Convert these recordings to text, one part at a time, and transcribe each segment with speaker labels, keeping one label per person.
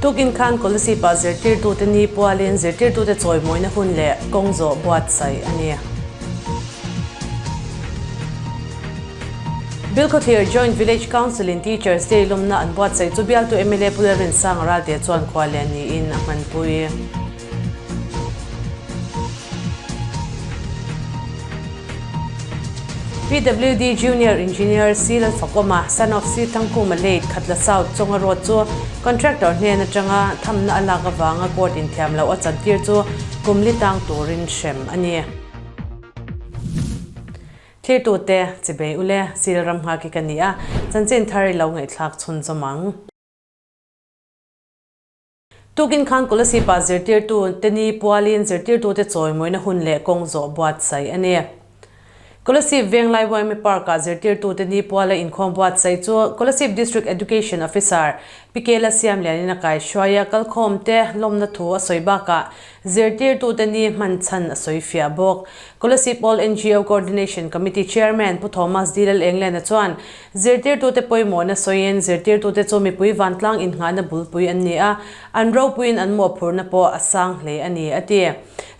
Speaker 1: Tukin khan Kolasib-ah zirtirtute ni pualin zirtirtute chawimawina hun leh kawng zawh buatsaih a ni. Bilkhawthlir Joint Village Council-in Teachers Day lawmna an buatsaih chu bialtu mla Pu Lalrinsanga Ralte chuan khua lian niin a hmanpui. PWD Junior Engineer C Lalfakawma, son of C Thangkhuma late Khatla South Chawnga Road chu contractor hnen atanga thamna a lak avanga court inthiam loh a chantir chu kum li tang turin hrem a ni. Thirtute, chibei ule, Sil ram nghak i ka ni a, chanchin thar i lo ngaihthlak chhunzawm ang. Tukin khan Kolasib-ah zirtirtu te ni pualin zirtirtute chawimawina hun leh kawng zawh buatsaih a ni. Kolasib Venglai Yma Park-ah zirtirtute ni puala inkhawm buatsaih chu Kolasib District Education Officer Pi Kela Siamlianin a kaihruai a, kalkhawmte lawmna thu a sawi bakah zirtirtute ni hman chhan a sawi fiah bawk. Kolasib All NGO Coordination Committee Chairman Pu Thomas D Lalenglen-a chuan Zirtirtute pawimawhna sawiin zirtirtute chu mipui vantlang innghahna bulpui an ni a, an ropuiin an mawhphurhna pawh a sang hle a ni, a ti.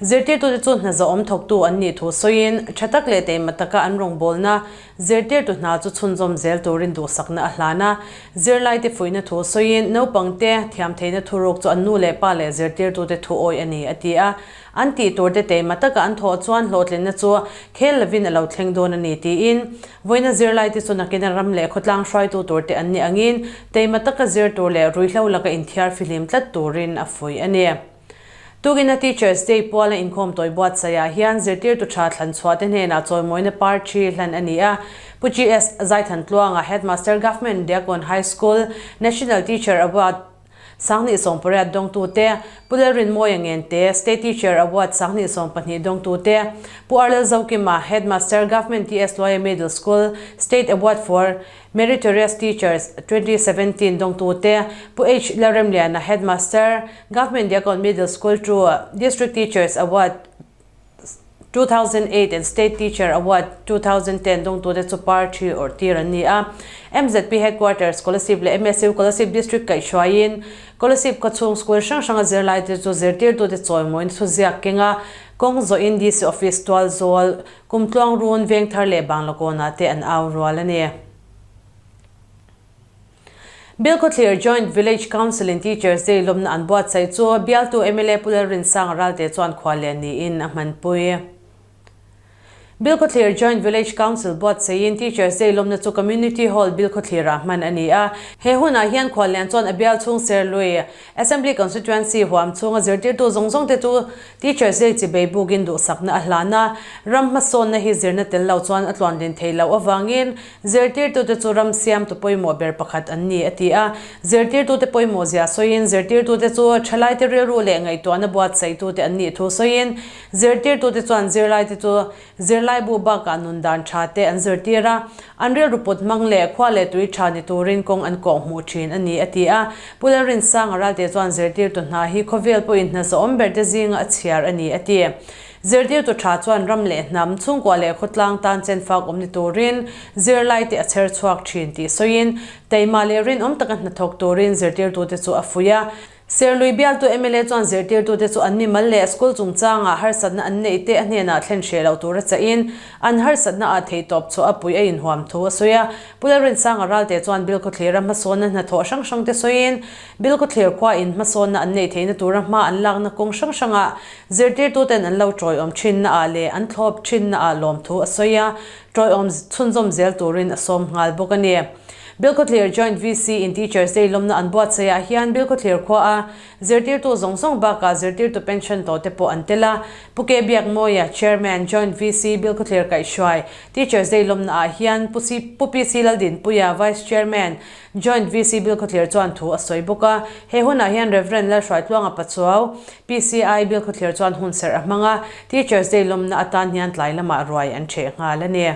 Speaker 1: Zirtirtute chu hna zawhawm thawktu an nih thu sawiin, tha tak leh teima taka an rawngbawlna zirtirtu hna chu chhunzawm zel turin duhsakna a hlan a. Zirlaite fuihna thu sawiin, naupangte thiamtheihna thuruk chu an nu leh pa leh zirtirtute thu awih a ni, a ti a. An tih tur te teima taka an thawh chuan hlawhtlinna chu khel lovin a lo thleng dawn a ni tiin vawiina zirlaite chu nakina ram leh khawtlang hruaitu tur te an nih angin teima taka zir tur leh ruihhlo laka inthiar fihlim tlat turin a fuih a ni. Tukina Teachers Day puala inkhawm tawi buatsaihah hian zirtirtu tha thlan chhuah te hnenah chawimawina parthi hlan a ni a. Pu GS Zaithantluanga Headmaster Government Diakon High School National Teacher Award 2018 dawngtute, Pu Lalrinmawia Ngente, State Teacher Award 2012 dawngtute, Pu Arlel Zokima, Headmaster, Government TS Luaia Middle School, State Award for Meritorious Teachers 2017 dawngtute, Pu H Lalremliana, Headmaster, Government Diakon Middle School to District Teachers Award 2008 and State Teacher Award 2010 dawngtute chu party awrh tir an ni a. MZP Headquarters Kolasib leh MSU Kolasib District kaihhruaiin Kolasib khawchhung school hrang hranga zirlaite chu zirtirtute chawimawiin thuziak keng a, kawng zawhin DC Office tualzawl, Kumtluang Run, Vengthar leh Banglakawnah te an au rual a ni. Bilkhawthlir Joint Village Council in Teachers Day lawmna an buatsaih chu bialtu mla Pu Lalrinsanga Ralte chuan khua leh niin a hmanpui. Bilkhawthlir Joint Village Council buatsaihin Teachers Day lawmna chu Community Hall Bilkhawthlirah hman a ni a. He hunah hian khuallian chuan a bial chhung Serlui Assembly Constituency huam chhunga zirtirtu zawng zawng te chu Teachers Day chi bei bukin duhsakna a hlan a, ram hmasawnna hi zirna tel lo chuan a tluanlin thei loh avangin Zirtirtute chu ram siamtu pawimawh ber pakhat an ni, a ti a. Zirtirtute pawimawh zia sawiin, zirtirtute chu thalaite rilru leh ngaihtuahna buatsaihtute an nih thu sawiin, zirtirtute chuan zirlaite chu zirlaibu bakah nun dan tha te an zirtir a, an rilru put hmang leh khua leh tui tha ni turin kawng an kawh hmuh thin a ni, a ti a. Pu Lalrinsanga Ralte chuan zirtirtu hna hi khawvel pawhin hna zawhawm berte zinga a chhiar a ni, a ti. Zirtirtu tha chuan ram leh hnam, chhungkua leh khawtlang tan chenfak awm ni turin zirlaite a chher chhuak thin tih sawiin, taima leh rinawm taka hnathawk turin zirtirtute chu a fuih a. Serlui bialtu mla chuan zirtirtute chu an mimal leh school chungchangah harsatna an neih te a hnenah thlen hreh loh tura chahin, an harsatna ah theihtawp chhuah a pui a inhuam thu a sawi a. Pu Lalrinsanga Ralte chuan Bilkhawthlira hmasawnna hnathawh hrang hrangte sawiin, Bilkhawthlir khua in hmasawnna an neih theihna tura hma an lakna kawng hrang hrangah Zirtirtuten an lo tawiawm thinna ah leh an thlawp thinna ah lawmthu a sawi a, tawiawm chhunzawm zel turin a sawm nghal bawk a ni. Bilkhawthlir Joint VC in Teachers Day lawmna an buatsaih ah hian Bilkhawthlir khua a zirtirtu zawng zawng bakah zirtirtu pension tawh te pawh an tel a. Pu K Biakmawia, Chairman, Joint VC, Bilkhawthlir Kaihhruai, Teachers Day lawmna ah hian Pu Pu PC Laldinpuia, Vice Chairman, Joint VC Bilkhawthlir chuan thu a sawi bawk a, he hunah hian Rev. Lalhruaitluanga Pachuau, PCI Bilkhawthlir chuan hun serh a hmang a, Teachers Day lawmna atan hian tlai lamah ruai an ṭheh nghal a ni.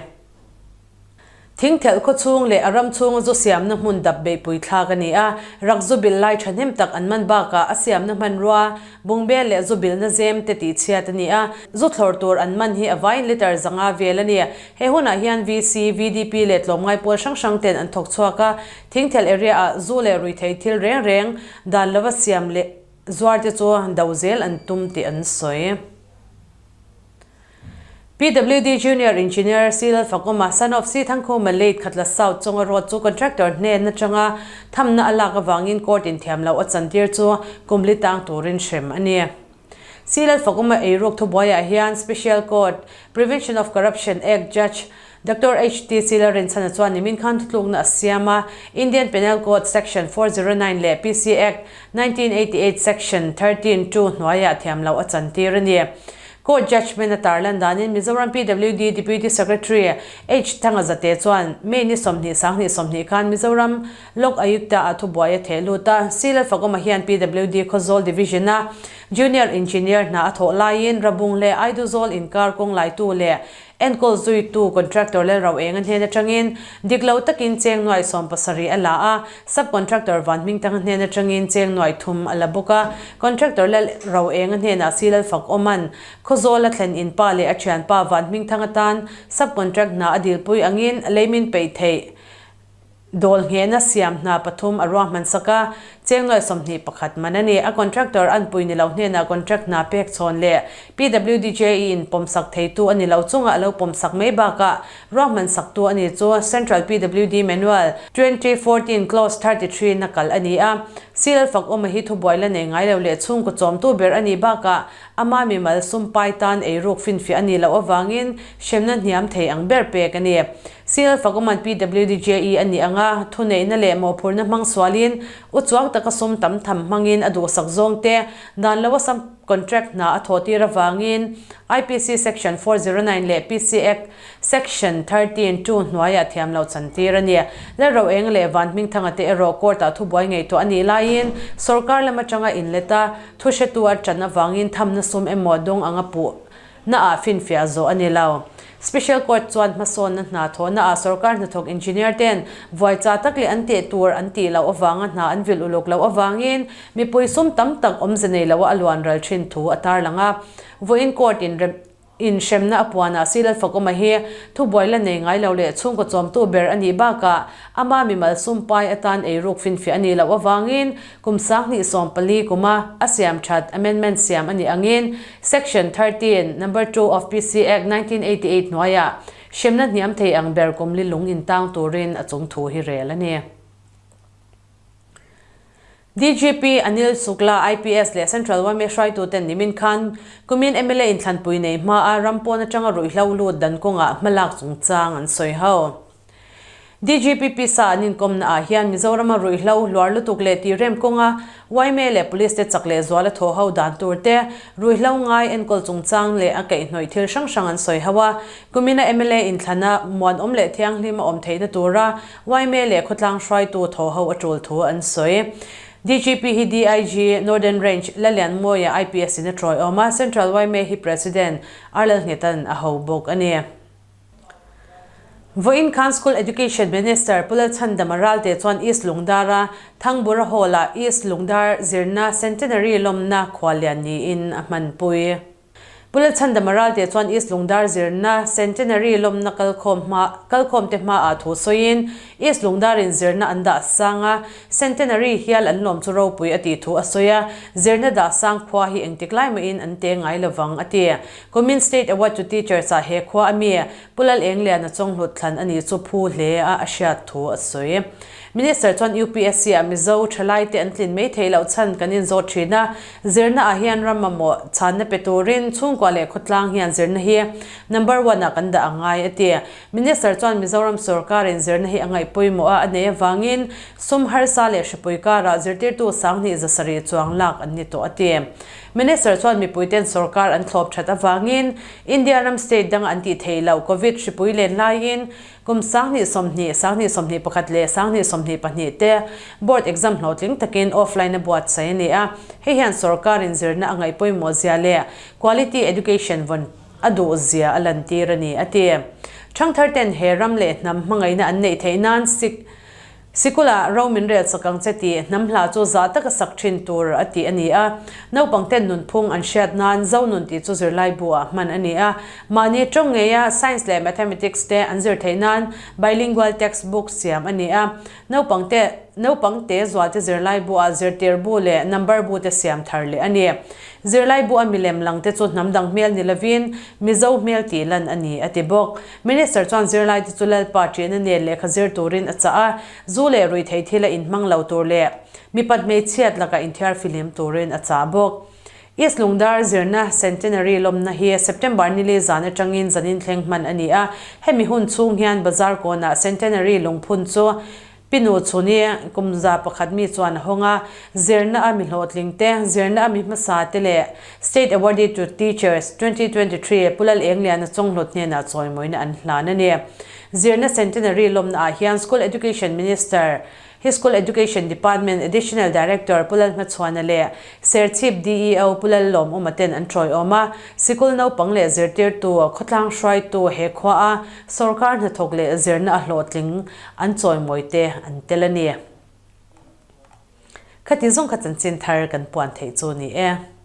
Speaker 1: Thingthelh khaw chhung leh a ram chhunga zu siamna hmun dap beihpui thlak a ni a, rak zu bil lai thahnem tak an man bakah a siamna hmanrua, bungbel leh zu bilna zem te tihchhiat a ni a, zu thlawr tur an man hi a vaiin litre 500 vel a ni. He hunah hian VC, VDP leh tlawmngai pawl hrang hrang ten an thawk chhuak a, Thingthelh area ah zu leh ruithei thil reng reng dan lova siam leh zuar te chu do zel an tum tih an sawi. PWD Junior Engineer C Lalfakawma, son of C Thangkhuma late Khatla South chunga road chu contractor hnen atanga thamna a lak avangin court in thiam loh a chantir chu kum li tang turin hrem a ni. C Lalfakawma eiruk thubuaiah hian Special Court, Prevention of Corruption Act Judge Doctor HTC Lalrinchhana chuan nimin khan thutlukna a siam a, Indian Penal Code Section 409 leh PC Act 1988 Section 13 two hnuaiah thiam loh a chantir a ni. Court judgement a tarlan danin Mizoram PWD Deputy Secretary H Thanga Zate chuan May ni 20 20 20 khan Mizoram Lok Ayukta ah thubuai a theh lut a, C Lalfakawma hian PWD Khawzawl Division a Junior Engineer hna a thawh laiin Rabung leh Aiduzawl inkar kawng laitu leh Enkawl zuitu contractor Lalroenga hnen atangin dik lo takin cheng nuai 70 a la a, sub-contractor Van Hmingtanga hnen atangin cheng nuai thum a la bawk a. Contractor Lalroenga hnenah si Lalfakawma'n Khawzawl a thlen in pa leh a thianpa Van Hmingthanga tan sub-contract hna a dilpui angin leimin peih theih Dawl nghehna siam hna pathum a ruahman sak a, cheng nuai 21 man a ni. A contractor an pui ni lo hnenah contract hna pek chhawn leh PWDJE in pawmsak theitu a ni lo chunga a lo pawmsak mai bakah ruahman saktu a ni chu Central PWD Manual, 2014 Clause 33 na kal a ni a. Seal Fakawma hi thubuai la nei ngai lo leh chhungkaw chawmtu ber a nih bakah ama mimal sum pai tan eiruk finfiah a nih loh avangin hremna hniam thei ang ber pek a ni. CL Fakuman PWDJE a nih anga thuneihna leh mawhphurhna hmang sualin uchuak taka sum tam tham hmangin a duhsak zawng te dan loa sum contract hna a thawh tir avangin IPC Section 409 leh PC Act Section 13 two hnuaiah thiam loh chan tir a ni. Lalroeng leh Vanhmingthanga te erawh court-ah thubuai ngaihtuah a nih laiin sorkar lam atanga inlet a thuhretu a tan avangin thamna sum emaw dawng anga puh na ah finfiah zawh a ni lo. Special Court chuan hmasawnna hna thawhna ah sorkar hnathawk engineer ten vuaicha tak leh an teh tur an tih loh avanga hna an vilh uluk loh avangin mipui sum tam tak awmze nei loa a luan ral thin thu a tarlang a. Vawiin court in inhremna a puanah Silalfakawma hi thubuai la nei ngai lo leh chhungkaw chawmtu ber a nih bakah ama mimal sum pai atan eiruk finfiah a nih loh avangin Kum 2014 kuma a siam that amendment siam a nih angin Section 13, Number 2 of PC Act 1988 hnuaiah hremna hniam thei ang ber kum li lung intang turin a chung thu hi rel a ni. DGP Anil Shukla, IPS leh Central yma hruaituten nimin khan kumin mla inthlanpui nei hmaa ram pawn atanga ruihhlo lut dan kawngah hmalak chungchang an sawi ho. DGP Pisa an inkawmna ah hian Mizorama ruihhlo hluar lutuk leh tirem kawnga yma leh Police te chak leh zuala thaw ho dan tur te, ruihhlo ngai enkawl chungchang leh a kaihhnawih thil hrang hrang an sawi ho a. Kumina mla inthlana muanawm leh thianghlim a awm theihna tura yma leh khawtlang hruaitu thaw ho a tul thu an sawi. DGP hi DIG, Northern Range, Lalianmawia IPS in a tawiawm a, Central yma hi President Arlal Nghetan a ho bawk a ni. Vawiin khan School Education Minister Pu Lalchhandama Ralte chuan East Lungdara Thangbura Hall-ah East Lungdar zirna Centenary lawmna khuallian niin a hmanpui. Pu Lalchhandama Ralte chuan East Lungdar zirna Centenary lawmna kalkhawm hma kalkhawmte hmaah thu sawiin East Lungdarin zirna an dah sang a, Centenary hial an lawm chu ropui a tih thu a sawi a, zirna dah sang khua hi engtik lai mahin an te ngai lovang a ti. Kumin State Award to Teachers ah he khua a mi Pu Lal Engliana chawnghlut thlan a nih chu phu hle a a hriat thu a sawi. Minister chuan UPSC ah Mizo thalai te an tlin mai theih loh chhan kan inzawt thin a, zirna ah hian ram mamawh chhanna pe turin chhungkua leh khawtlang hian zirna hi number one ah kan dah a ngai a ti. Minister chuan Mizoram sorkarin zirna hi a ngaih pawimawh a a nei avangin sum harsa leh hripui karah zirtirtu 2700 chuang lak an ni tawh a ti. Minister chuan mipuiten sorkar an thlawp that avangin India ram state danga an tih theih loh Covid hripui len laiin kum 2020, 2021 leh 2022 te board exam hlawhtling takin offline a buatsaih a ni a. Hei hian sorkarin zirna a ngaih pawimawh zia leh quality education vawn a duh zia a lantir a ni, a ti. Ṭhangthar ten he ram leh hnam hmangaihna an neih theih nan sik Sikula ro min rel sak ang che tih hnam hla chu zah taka sak ṭhin tur a tih a ni a. Naupang ten nunphung an hriat nan zo nun tih chu zirlai bu ah hman a ni a. Mahni ṭawng ngeia Science leh Mathematics te an zir theih nan bilingual text book siam a ni a. Naupang te naupang te zualte zirlai bu ah zirtir bu leh number bu te siam thar leh a ni. Zirlai bu a milem lang te chu hnam dang hmel ni lovin Mizo hmel tih lan a ni a ti bawk. Minister chuan zirlaite chu Lalpa ṭihna nen lehkha zir turin a chah a, zu leh ruihtheih thila inhmang lo tur leh mipat hmeichhiat lakah inthiar fihlim turin a chah bawk. East Lungdar zirna Centenary lawmna hi September nili zan atangin zanin thleng hman a ni a, hemi hun chhung hian Bazar kawnah Centenary lungphun chu Pinu chhuni kum 101 mi chuan a hawng a, zirna a mi hlawhtling te, zirna a mi hmasa te leh State Awardee to Teachers 2023 Pu Lal Engliana Chawnghlawt hnenah chawimawina an hlan a ni. Zirna Centenary lawmna ah hian School Education Minister hi School Education Department Additional Director Pu Lal Hmachhuana leh Serchhip DEO Pu Lal Lawmawma ten an tawiawm a, sikul naupang leh zirtirtu, khawtlang hruaitu he khua a sawrkar hnathawk leh zirna a hlawhtling An chawimawi te an tel a ni. Khati zawng kha chanchin thar kan puan theih chu ni e.